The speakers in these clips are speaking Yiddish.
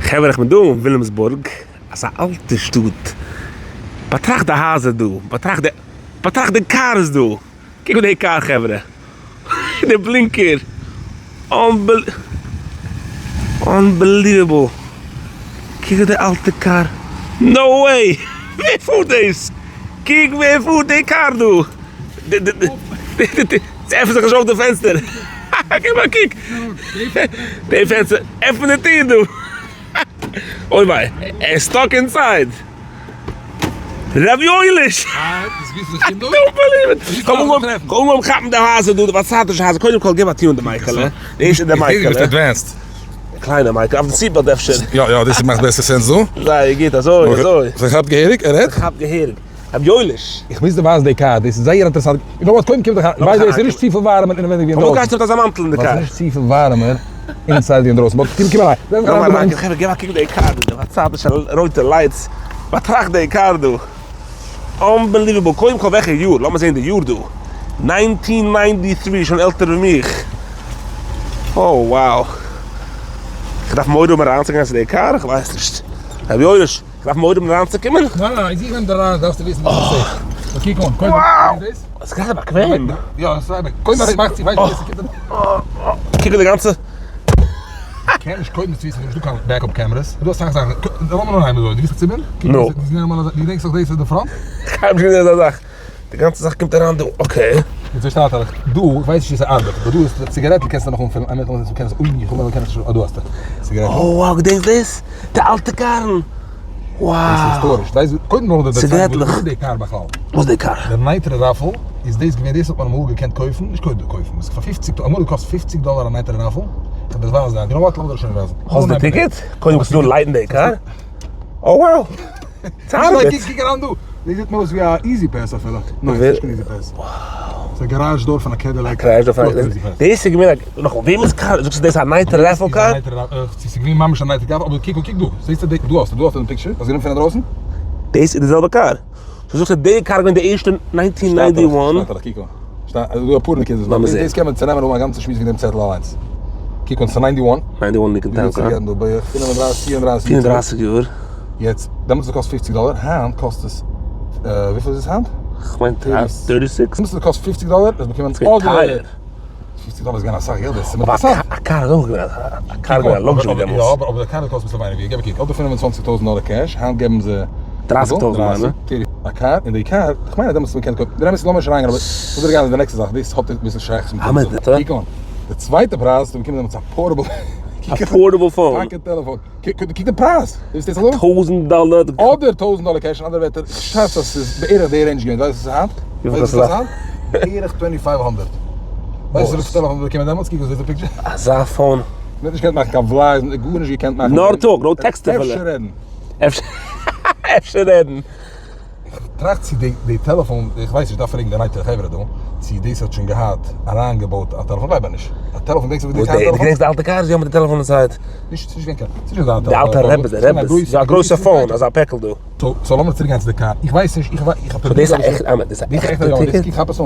חברה איך בין דא אין ווילימסבורג, אזא אלטע שטאט, באטראכט די הייזער דא, באטראכט די, באטראכט די cars דא, קוק אן די קאר חברה, די blinker, unbelievable, קוק אן די אלטע קאר, no way, ווער פארט דאס? קוק ווער פארט די קאר דא, די די די די, ס'עפנט זיך נישט אויף די פענסטער, גיב א קוק, די פענסטער, עפן די טיר דא, אוי וויי, ער איז stuck inside, ר' יואליש! Don't believe it! כ'האב אנגעהויבן כאפן די הייזער דא, די פארצייטישע הייזער, קודם כל גיב א טון די מייקעלע, די ערשטע די מייקעלע. קליינע mic, אויף די seatbelt אפשר. יא יא, דאס מאכט בעסער sense דא. זייער גוט, אזוי אזוי. ס'כאפט געהעריג? ער רעדט? ס'כאפט געהעריג. ר' יואליש! איך מוז דיר ווייזן די קאר, דאס איז זייער אינטערעסאנט. יו נאו וואט, קודם קום דיך אריין, by the way, ס'איז נישט צופיל ווארעמער אינעווייניג ווי אינדרויסן. פארוואס גייסטו מיט אזא מאנטל אין די קאר? ווייל ס'איז נישט צופיל ווארעמער inside ווי אינדרויסן. but קום קום אריין. לאמיר אריינקומען. חברה גיב א קוק די קאר דא, די פארצייטישע רויטע lights. באטראכט די קאר דא. Unbelievable. קודם כל וועלכע יאר? לאמיר זעהן די יאר דא. 1993, שוין עלטער ווי מיך. Oh wow. איך דארף מורא האבן אריינצוגיין צו די קאר? איך ווייס נישט. רבי יואליש, איך דארף מורא האבן אריינצוקומען? ניין ניין, איך נעם דיר אריין דארפסטו וויסן וואס עס איז. קוק אן, קודם וואו! עס איז גראדע באקוועם. יא, עס איז זייער באקוועם. קודם מאך צו, ווייסט ווי עס קומט קוק אן די גאנצע. קען נישט קודם צו וויסן, נישטא קיין backup cameras, ס'דא אסאך זאכן, לאמיר אנהייבן אזוי, דו ווייסט וואס איך בין? נו. דו געדענקסט נאך דאס איז די front? כ'האב נישט געזען אזא זאך, די גאנצע זאך קומט אריין דא, okay. יעצט ווער שטייט עליך? דא, איך ווייס נישט צו ס'ארבעט, אבער דא איז די ציגארעטל קענסטו נאך אנפילן, איין מינוט לאמיר זען צו מ'קען עס, אוי איך האב מורא מ'קען עס נישט, אה דא האסטו, ציגארעטל. Oh wow געדענקסט דאס? די אלטע קארן! וואו! דאס איז היסטאריש, ווייסט קודם נאך די דערציילן וואס איז די קאר בכלל? וואס איז די קאר? די נייטרא raffle איז דאס געווען, דאס האט מען אמאל געקענט קויפן, נישט קודם קויפן, עס איז פאר פופציג, אמאל געקאסט פופציג דאלער א נייטרא raffle, איך וועל דיר ווייזן, you know what, לאמיר דיר שוין ווייזן. האסט די ticket? קודם קענסטו דא לייטן די קאר? Oh wow! ס'ארבעט! קוק אריין דא! דאס זעט מיר אויס ווי א E-ZPass אפילו. ניין, ס'איז נישט קיין E-ZPass. ס'איז א garage door פון א Cadillac. א garage door פון א Cadillac. דאס איז געווען א, נאך וועמענס קאר? זאגסטו דאס איז א נייטרא raffle קאר? ס'איז געווען ממש א נייטרא קאר, אבער קוק קוק דא, זעסטו די, דא האסטו, דא האסטו די picture, האסט גענומען פון אינדרויסן? דאס איז די זעלבע קאר. סאו זאגסטו די קאר איז געווען די ערשטע 1991? שטייט קוק אן. שטייט דא אפאר נקודות. לאמיר זען. דאס קען מען צונעמען אן א גאנצע שמועס וועגן דעם צעטל אליינס. קוק אן, ס'איז 91. 91 Lincoln Town Car. דא בערך 35, 34 יאר. יעצט, דעמאלטס האט עס געקאסט פופציג דאלער, היינט קאסט עס, וויפיל איז עס היינט? כ'מיין 36. דעמאלטס האט עס געקאסט פופציג דאלער, האסט באקומען אדער. פופציג דאלער איז געווען אסאך געלט, דאס איז אינטערעסאנט. א קאר איז אויך געווען א קאר איז געווען א luxury דעמאלטס. יא, אבער די קאר האט געקאסט אביסל ווייניגער, געב א קוק, אדער 25 טויזנט דאלער cash, היינט געבן זיי דרייסיג טויזנט מיין איך. א קאר, און די קאר, איך מיין אז דעמאלטס האט מען געקענט קויפן, דער אמת איז לאמיר נישט אריינגיין, אבער וואס איז די נעקסטע זאך, דאס האט אביסל שייכות מיט דעם. קוק אן, די צווייטע פרייז האסטו באקומען דעמאלטס א portable, א portable phone. Pocket טעלעפאן. קוק די פרייז! ווילסט דאס אזוי? טויזנט דאלער. אדער טויזנט דאלער cash, אין אנדערע ווערטער, איך שאץ אז ס'איז בערך די range געווען, ווייסט וואס ס'איז היינט? וויפיל קאסט עס היינט? בערך twenty five hundred. ווייסט וויפיל טעלעפאן מ'האט באקומען דעמאלטס? קוק וואס איז די picture. אזא phone. מ'האט נישט געקענט מאכן קיין vlogs, מ'האט גארנישט געקענט מאכן. נאר talk, נאר טעקסט אפילו. אפשר רעדן. אפשר רעדן. איך טראכט צו די טעלעפאן, איך ווייס נישט, דארף פרעגן די נייטרא חברה דא, צו דאס האט שוין געהאט אריינגעבויט א טעלעפאן, גלייב איך נישט. א טעלעפאן, דענקסט וואס די קאר טעלעפאן? דו געדענקסט די אלטע קארס? יא מיט די טעלעפאן inside. נישט, ס'נישט געווען קיין, ס'נישט אזא די אלטע רעבעס, די רעבעס, אזא גרויסע phone, אזא פעקל דא. So לאמיר צוריק גיין צו די קאר, איך ווייס נישט, איך ווייס, איך האב פרובירט. דאס איז א עכט, אמת, דאס איז א עכטע ticket? קוק, כאפ עס אן.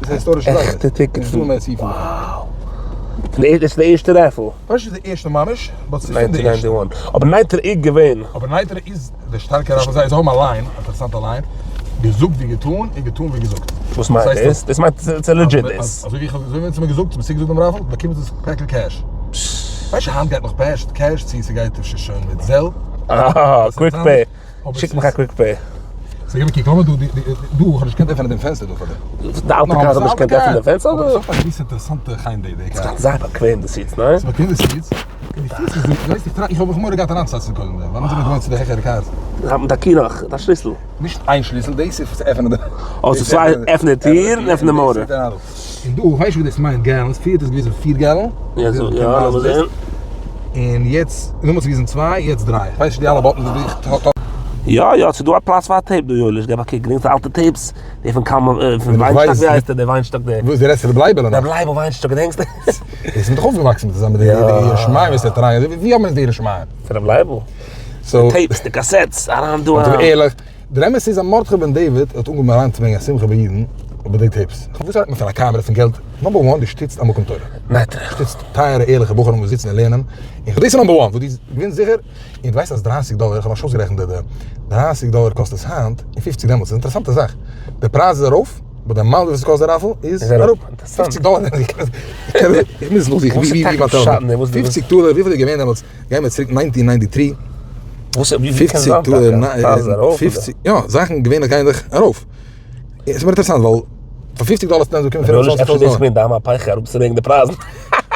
דאס איז א היסטארישע זאך. עכטע ticket פון. Wow. דאס איז די ערשטע raffle. כ'ווייס נישט די ערשטע ממש, but ס'איז פון די ערשטע. אבער נייטרא איז געווען. אבער נייטרא איז די שטארקע רב, זיי האבן א line, אינטערעסאנטע line, געזאגט ווי געטאן און געטאן ווי געזאגט. וואס מיינט דאס? דאס מיינט ס'איז legit דאס. אזוי ווי איך האב אזוי ווי אונז האבן געזאגט, מ'האט צוגעזאגט דעם raffle, באקומט דאס פעקל cash. ווייסט היינט גייט נאך פעשט cash צו ס'גייט אפשר שוין מיט Zelle. אהא, quick pay. שיק מיך א quick pay. So גיב א קוק, לאמיר דא, דא, איך האב נישט געקענט עפענען דעם פענסטער דא פאר דיר. די אלטע קאר האט נישט געקענט עפענען דעם פענסטער אדער? אבער ס'האט א געוויסע אינטערעסאנטע חן די די קאר. ס'איז זייער באקוועם די seats, ניין? ס'איז באקוועם די seats. און די פיס איז דא, ווייסט איך טראכט, איך האב מיך מורא געהאט אריינצוזעצן קודם דעם, ווייל אונז זעמיר געוואוינט צו די העכערע cars. האט מען א key נאך, א שליסל. נישט איין שליסל, דאס איז צו עפענען די. אה, ס'איז צוויי, עפענען די טיר און עפענען די motor. און דא, ווייסט וואס דאס מיינט gallons? פריער האט עס געוויזן פיר gallon. יא, לאמיר זען. און יעצט, נאכדעם האט עס געוויזן צוויי, יעצט דריי. איך ווייס נישט די אלע buttons וואס איך האב. יא יא, ס'איז דא א פלאץ פאר א tape דא יואליש, געב א קוק, געדענקסט די אלטע tapes? די פון קאמא, פון וויינשטאק, ווי הייסט ער דער וויינשטאק דער? וואס, דו רעדסט פון רבי לייבעלע נאך? רבי לייבל וויינשטאק, געדענקסט? דאס איז דאך אויפגעוואקסן מיט אזא מיט די יראת שמים וואס ער האט אריין, ווי האט מען עס די יראת שמים? פון רבי לייבל. די tapes, די cassettes, אריין דא אריין. ערליך, דער אמת איז אז מרדכי בן דוד האט אנגעהויבן אריינצוברענגען א שמחה ביי אידן. אבער די tips. וואס רעדט מען פון א קאמערע פון געלט? number one דו שטיצט א מקום תורה. שטיצט טייערע ערליכע בחורים וואס זיצן און לערנען. און דאס איז number one וואס דו געווינסט זיכער. און דו ווייסט אז 30 דאלער, איך האב נאך נישט אויסגערעכנט די 30 דאלער קאסט עס היינט, און 50 דעמאלטס. איז אינטערעסאנטע זאך. די פרייז איז ארויף, but די amount וואס עס קאסט די raffle איז אראפ. 50 דאלער. איך מוז נאכזוכן ווי ווי מיין 50 דאלער וויפיל איז געווען דעמאלטס? גייען מיר צוריק 1993. וואס ווי קען זיין טאקע? 50, יא, זאכן געווענליך גייען דאך ארויף. עס איז מיר אינטערעסאנט ווייל פאר 50 דאלער סטענדס באקומען 25 טויזנט דאלער. אפשר איז דאס געווען דיין מהפכה אראפצוברענגען די פרייזן.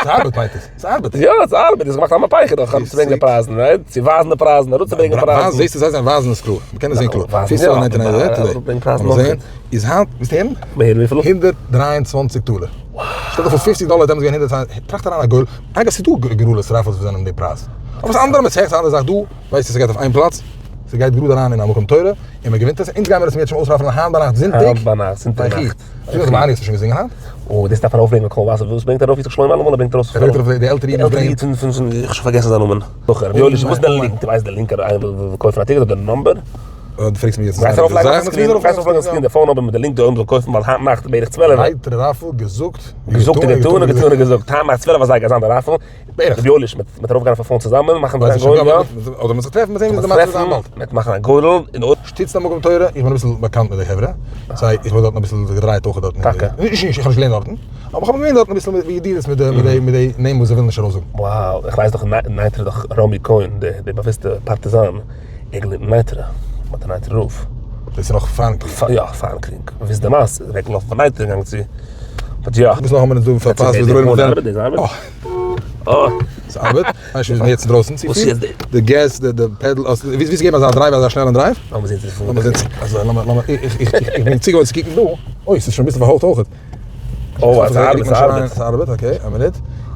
ס'ארבעט מיינט עס. ס'ארבעט. יא, ס'ארבעט. דאס געמאכט א מהפכה דאך אראפצוברענגען די פרייזן, right? צו ווייזן די פרייזן, אראפצוברענגען די פרייזן. זעסטו זיי זענען ווייזן עס קלאר. מ'קען עס זען קלאר. 50 דאלער 1993 today. איז היינט, ווילסט הערן? הערן וויפיל? 123 טאלער. שטעל דיך פאר 50 דאלער דעמאלטס געווען 123, טראכט אריין א גורל, אגב ס'איז דא גורלות raffles וואס זענען די פרייז. אבער ס'איז אנדערע מסכת אנדערע זאך דא, ווייסטו ס'גייט אויף איין פלאץ, ס'גייט גראד אריין אין א מקום תורה, און מ'געווינט עס, אונז גיימיר עס מירצעשעם אויסראפלען היינט ביינאכט זונטאג. היינט ביינאכט, זונטאג נאכט. זאג נאר, מאני האסטו שוין געזינגען היינט? אוי, דאס דארף מען ארויפברענגען קול וואסער, וואס ברענגט ארויף יצחק שלמה אלעמאל, ער ברענגט ארויס ער ברענגט ארויף די עלטערע אידן די עלטערע איד פון פון פון, איך האב שוין פארגעסן זיין נאמען. בחור, רבי יואליש, וואס איז די link? דו ווייסט די link אריין וואו קויפן א ticket אדער די number? דו פרעגסט מיר יעצט גייסט ארויפלייגן אויפן screen, גייסט ארויפלייגן אויפן screen די phone number מיט די link די עולם זאל קויפן ווייל היינט נאכט בערך 12. נייטרא raffle געזאגט געזאגט און געטון און געטון און געזאגט היינט נאכט 12 אזייגער זיין די raffle. בערך. רבי יואליש מיט מיט ארויפגיין אויף א phone צוזאמען מאכן א גורל יא. אדער מ'זאל זיך טרעפן מיט זען ווי די מצב איז באלד. מ'וועט מאכן א גורל און אויב. שטיצט א מקום תורה, איך בין אביסל באקאנט מיט די חברה, סיי איך האב דארטן אביסל זיך געדרייט אויך דארטן. טאקע? נישט נישט איך האב נישט געלערנט דארטן, אבער איך האב געווען דארטן אביסל מיט ידידות מיט די מיט די מיט די נעמען וואס זיי ווילן נישט ארויסזאגן. Wow, איך ווייס דאך אין נייטרא איז דאך ראמי כהן די באוויסטע פארטיזאן. ער געלערנט אין נייטרא, ביי די נייטרא רב. דאס איז נאך פארן קריג. יא, פארן קריג. מ'וויסט די מעשה, איז אוועקגעלאפן פון נייטרא געגאנגען צו. But יא. וואס נאך האבן מיר אונז דא פארפאסט וואס דער עולם זענען. דאס ארבעט? אה. עס ארבעט? ווייסט נישט ווי יעצט אינדרויסן צו פיל. די gas, די pedal, ווילסט געבן אזא drive אזא שנעלן drive? לאמיר זען צו עס לאמיר זען צו, אזוי לאמיר לאמיר, איך איך בין צוגעוואוינט צו קוקן דא, אוי ס'איז שוין אביסל פארהוילט אויכעט. אוי עס ארבעט, עס ארבעט. עס ארבעט, okay, א מינוט.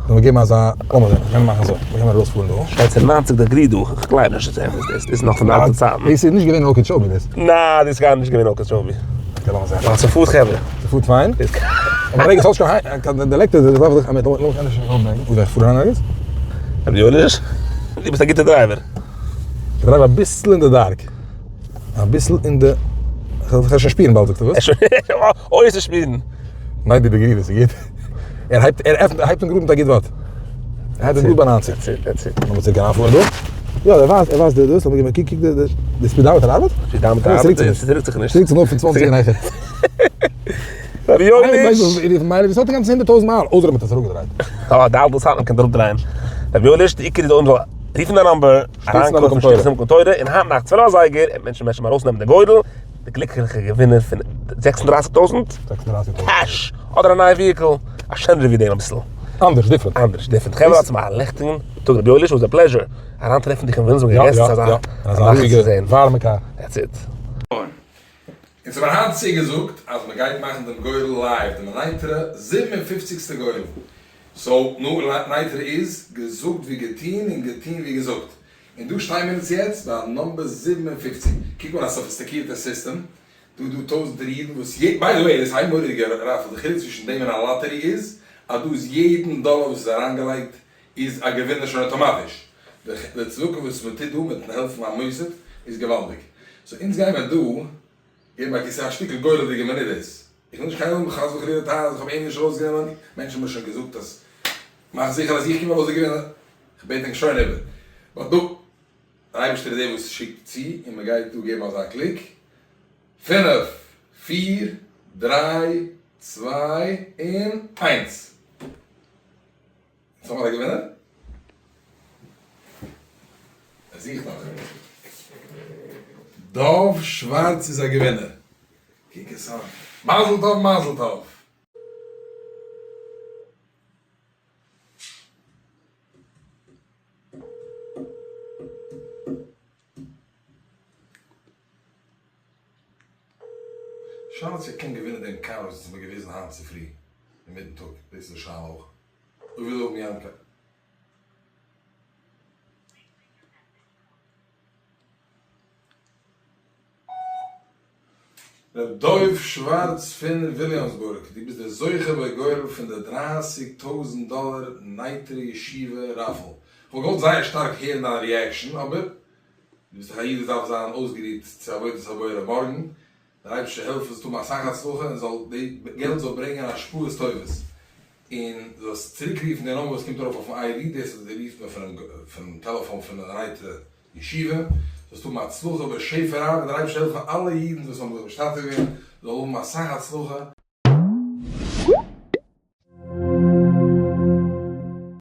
לאמיר געבן אזא, לאמיר זען, מ'קען מאכן אזוי, מ'קען ארויספארן דא. שטייט ס'איז 90 degree דא, איך גלייב נישט אז ס'איז דאס, דאס איז נאך פון די אלטע צייטן. דאס איז נישט געווען אוקעטשאבי דאס. נעה, דאס איז גארנישט געווען אוקעטשאבי. Okay, לאמיר זען. ס'פארט חברה. ס'פארט פיין. אבער רגע, ס'האט נישט קיין, די לעקטער, די דארף איך, לאמיך ענדערש ארויפברענגען. אוי, איך פאר אריין ערגעץ? רבי יואליש, דו ביסט א גוטער driver. איך drive אביסל אין די dark. אביסל אין די, כ'וועל שוין שפירן באלד זאגסטו וואס? אוי איז שפירן. ניין די degree דאס איז גוט. ער הייבט ער עפנט ער הייבט אן גראד מיט א גוט ווארט. ער הייבט אן גראד ביי 90. That's it, that's it. לאמיר צוריק אריינפארן דא. יא ער ווייזט ער ווייזט די דאס לאמיר געבן א קוק קוק די די speedometer ארבעט? Speedometer ארבעט עס רוקט זיך נישט. ס'רוקט זיך נאר פון 20 און העכער. רבי יואליש! מילא וואס האט אינגאנצן הונדערט טויזנט מייל אויסער מ'האט עס אראפגעדרייט. אה די אלטע צייטן קען אראפדרייען. רבי יואליש די עיקר איז די עולם זאל רופן די number, אריינקויפן שטיצן מקום תורה, און היינט נאכט 12 אזייגער וועט מען שוין ארויסנעמען די גורל. די גליקליכע געווינער פון 36 טויזנט cash אדער א נייע vehicle, א שענערע ווי דעם אביסל. אנדערש, different. אנדערש, different. חברה האטס מיר א לעכטיגן טאג רבי יואליש, was a pleasure אריינטרעפן דיך אין וויליאמסבורג און געסט אזא נחת צו זען. ווארעמע קאר. That's it. אונז האבן היינט צוגעזאגט אז מען גייט מאכן דעם גורל live, דעם נייטרא זיבן און פופציגסטע גורל. So, נו, נייטרא איז געזאגט ווי געטון און געטון ווי געזאגט. און דא שטייען מיר אונז יעצט ביי number 57, קוק אן א סאפיסטיקירטע סיסטעם, דא איז דא טויזענטער אידן וואס יע, by the way דאס איז איין מורא'דיגע raffle, די חילוק צווישן דעם און א לאטערי איז אז דא איז יעדן דאלער וואס איז אריינגעלייגט איז א געווינער שוין אטאמאטיש, די צדקה וואס מען טוט דא מיטן העלפן א מוסד איז געוואלדיג, so אונז גיימער דא געבן א כיסא א שטיקל גורל'דיגע מינוט דאס, איך וויל נישט קיינעם חס וחלילה טענה'ן אז איך האב אים נישט ארויסגענומען, מענטשן האבן מיר שוין געזאגט אז מאך זיכער אז איך קום ארויס די געווינער, כ'בעט ענק שוין איבער. But דא, דער אייבערשטער איז דער וואס שיקט צו, און מען גייט דא געבן אזא קליק, פינף, פיר, דריי, צוויי, און איינס. יעצט האבן מיר א געווינער. ער זוכט נאך. דוב שווארץ איז א געווינער. קוק עס אן. מזל טוב מזל טוב! שאלה צו ער קען געווינען דעם קאר וואס האט מיר געוויזן היינט צופרי אינמיטן טאג, דאס איז די שאלה אויך. אויב וויל ער האבן יענעם קאר. ר' דוב שווארץ פון וויליאמסבורג, דו ביסט דער זוכה בגורל פון די דרייסיג טויזנט דאלער נייטרא ישיבה raffle. כ'וואלט געוואלט זייער שטארק הערן דיין reaction, אבער דו ביסט דאך א איד וואס דארף זיין אויסגערוהט צו עבודת הבורא מארגן. דער אייבערשטער העלפן זאלסט האבן אסאך הצלחה און זאל די געלט זאל ברענגען השפעות טובות, און זאלסט צוריק רופן די number וואס קומט ארויף אויפן ID, דאס איז די רופט מען פונעם פונעם טעלעפאן פון די נייטרא ישיבה, זאלסט האבן הצלחה בשפע רב, און דער אייבערשטער העלפן אלע אידן וואס האבן זיך משתתף געווען זאלן האבן אסאך הצלחה.